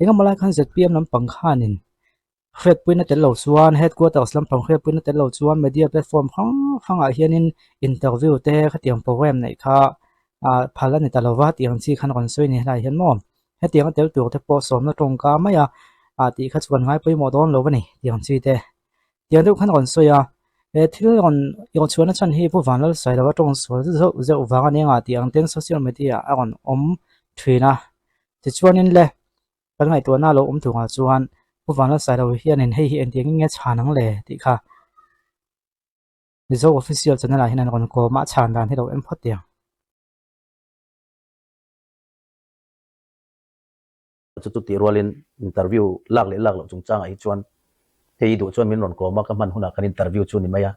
Engemaw lai khan zpm lampang khanin hriatpuina tel lo chuan headquarters lampang hriatpuina tel lo chuan media platform hrang hrangah hianin interview te khatiang program neih kha ah phal a ni ta lo va tih ang chi khan rawn sawi a ni helaiah hian maw hetiang a tel tur te pawh sawmna tawngka mai a ah tih kha chu kan ngai pawimawh dawn lo a ni tih ang chi te. Tiang deuh khan rawn sawi a, he thil rawn rawn chhuahna chhan hi Pu Vanlalsailova tawng sual zeuh zeuh vang a nia tih ang ten social media a rawn awm thin a. Tichuanin le, kan ngaihtuahna a lo awm turah chuan Pu Vanlalsailova hianin hei hi engtiangin nge chhan ang le tih kha Mizo Official channel ah hian an rawn kawm a, a chhan dan hi lo en phawt teh ang. Chu chu tih rualin interview lak leh lak loh chungchangah hi chuan hei duh chuan min rawn kawm a, ka hman hunah kan interview chu ni mai a.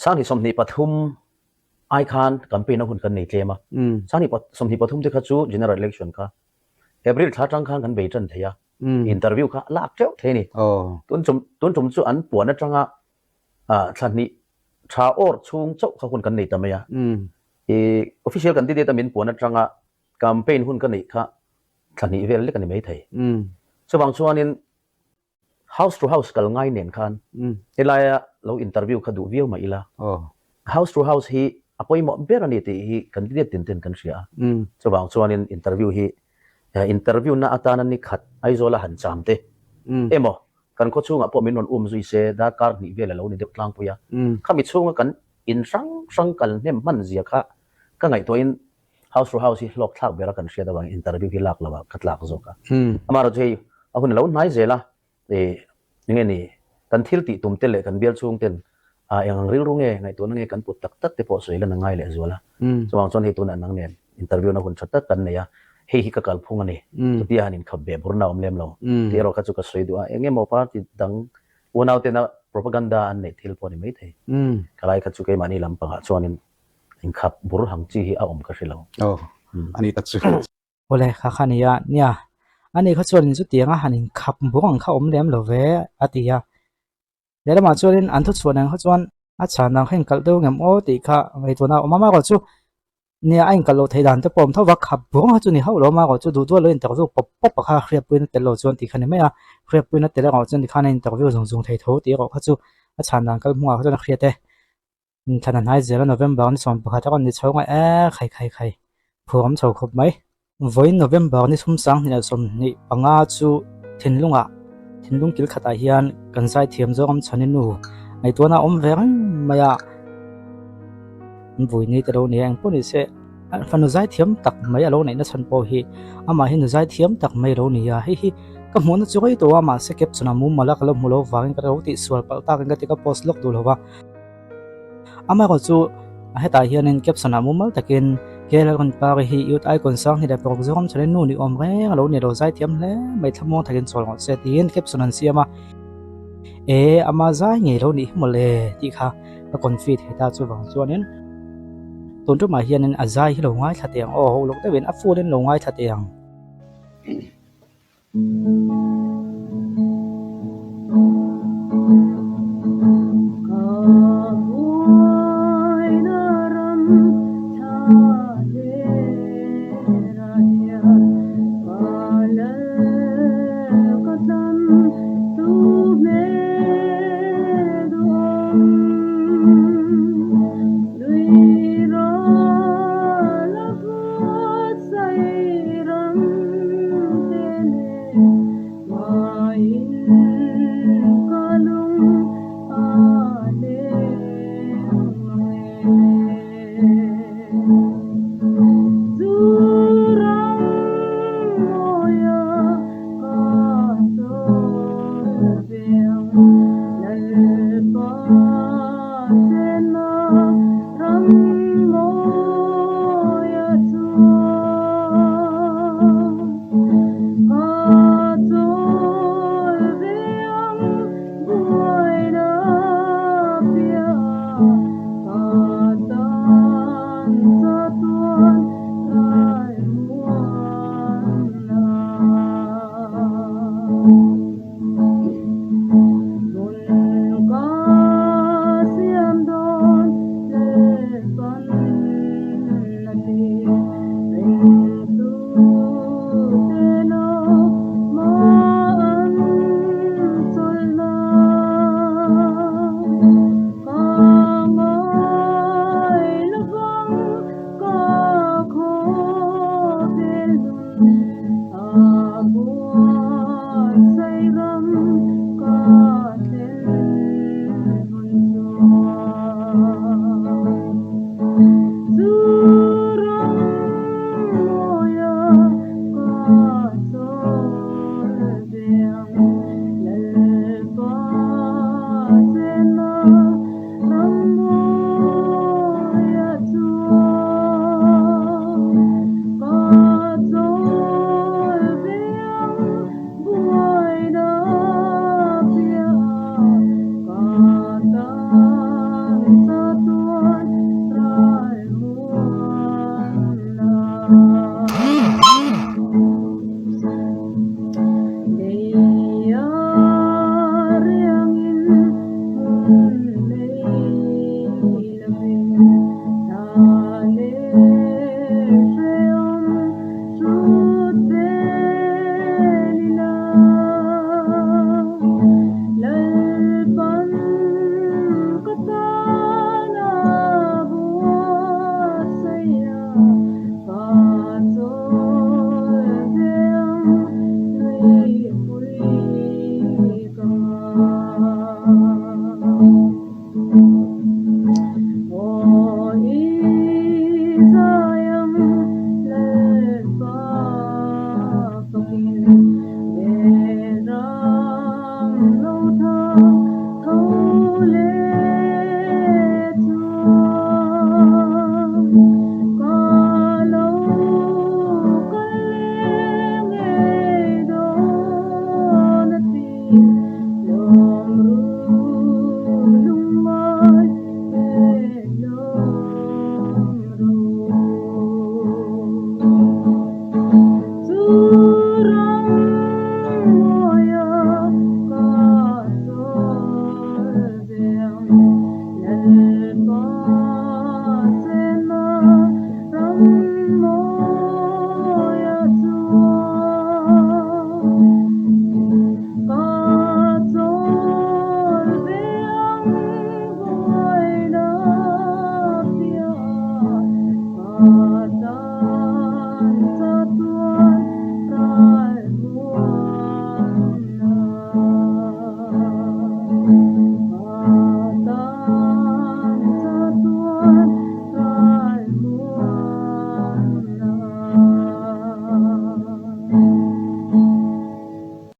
Sanghnih 23 ai khan campaign a hun kan nei tlem a, Sanghnih 23 te kha chu general election kha April thla atang khan kan bei tan thei a, interview kha lak teuh thei a ni. Tun tum tun tum chu an puan atanga thla hnih tha awr chhung chauh kha hun kan nei ta mai a. Official candidate a min puan atanga Campaign hun ka neih kha thla hnih vel lek a ni maithei. Chuvang chuanin house to house kal ngai nen khan helaia lo interview kha duh viau mah ila, house to house hi a pawimawh ber a ni tih hi candidate tin ten kan hria a. Chuvang chuanin interview hi interview na atana ni khat Aizawla han cham te emaw kan khaw chhungah pawh min rawn um zui se darkar hnih vel a lo ni deuh tlangpui a. Khami chhunga kan in hrang hrang kal hnem hman zia kha ka ngaihtuahin House to house hi hlawk thlak ber a kan hriat avangin interview hi lak lo ah ka tlak zawk a. Amaherawhchu chu hei a hun a lo hnai zel a, ih enge ni kan thil tih tum te leh kan bial chhung ten ah eng ang rilru nge ngaihtuahna nge kan put tak tak te pawh sawi lan a ngai leh zual a. Chuvang chuan hei tunah nang nen interview na hun tha tak kan nei a, hei hi ka kalphung a ni, chutia han inkhap ve burna a awm lem lo tih erawh kha chu ka sawi duh a, eng emaw party dang unau tena propaganda an neih thil pawh a ni maithei. Ka lai kha chu keimahni lampangah chuanin Inkhap bur hang chi hi a awm ka hre lo. Aw, a ni tak chu. Awle, kha kha nia, nia. Ani kha chuanin chutianga han inkhap bur ang kha awm lem lo ve, a ti a. Lehlamah chuanin an thuchhuah nen kha chuan a chhan ang kha inkalh deuh ngem aw tih kha ngaihtuahna a awm a, amaherawh chu nia a inkalh loh theih dan te pawh awm tho va, khap bur ang kha chu ni hauh lo, amaherawh chu duh duah lo interview pawp pawp a kha hriatpuina tel lo chuan tih kha ni mai a, hriatpuina tel erawh chuan tikhan a interview zung zung thei tho tih erawh kha chu a chhan dan kalhmungah kha chuan a hriat e. Thlan a hnai zel a, November ni 11 a rawn ni chho ngai e, khai khai khai, phur awm chho khawp mai. Vawiin November ni 30 25 chu thinlungah, thinlung kil khatah hian kan zaithiam zawng awm chhan i nu ngaihtuahna a awm ve reng mai a, an vui ni te lo ni a, engpawh ni se fanu zaithiam tak mai a lo neihna chhan pawh hi amah hi nu zaithiam tak mai a lo ni a, hei hi ka hmuhna chu rei tawh a, mahse caption a mumal a ka lo hmu lo vangin ka lo tihsual palh takin ka ti ka post lawk duh lo va. Amaherawh chu hetah hianin caption ah mumal takin KL Ranpari hi Youth Icon 2006 zawng chhanin nu ni awm reng a lo ni lo zaithiam hle mai thlamuang takin chawl ngawt se tiin caption an siam a e ama zai ngei lo nih hi mawle tih kha ka confi thei ta chuvang chuanin tun tumah hianin a zai hi lo ngaithla teh ang aw ho lawk deuhin a full in lo ngaithla teh ang.